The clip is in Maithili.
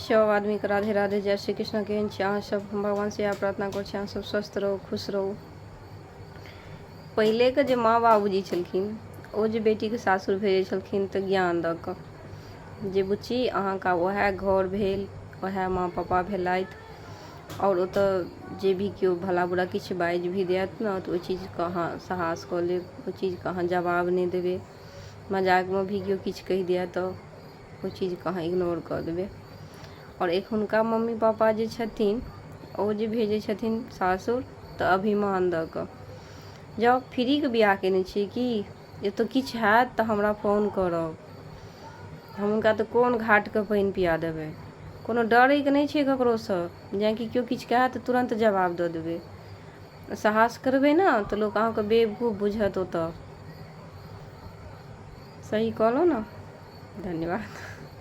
सब आदमीके राधे राधे, जय श्री कृष्ण। केहन छी अहाँ सब? हम भगवानसँ इएह प्रार्थना करै छी, अहाँ सब स्वस्थ रहू, खुश रहू। पहिलेके जे माँ बाबूजी छलखिन, ओ जे बेटीके सासुर भेजै छलखिन तऽ ज्ञान दऽ कऽ जे बुच्ची, अहाँके आब उएह घर भेल, उएह माँ पापा भेलथि आओर ओतऽ जे भी केओ भला बुरा किछु बाजि भी देत ने, तऽ ओहि चीजके अहाँ साहस कऽ लेब, ओहि चीजके अहाँ जवाब नहि देबै। मजाकमे भी केओ किछु कहि दिए तऽ ओहि चीजके अहाँ इग्नोर कऽ देबै। आओर एखुनका मम्मी पापा जे छथिन, ओ जे भेजै छथिन सासुर तऽ अभिमान दऽ कऽ, जाउ, फ्रीके बियाह केने छियै की? एतऽ किछु हैत तऽ हमरा फोन करब। हम हुनका तऽ कोन घाटके पानि पिया देबै। कोनो डरैके नहि छै ककरोसँ। जेनाकि केओ किछु कहत तऽ तुरन्त जवाब दऽ देबै। साहस करबै ने तऽ लोक अहाँके बेवकूफ बुझत ओतऽ। सही कहलहुँ ने? धन्यवाद।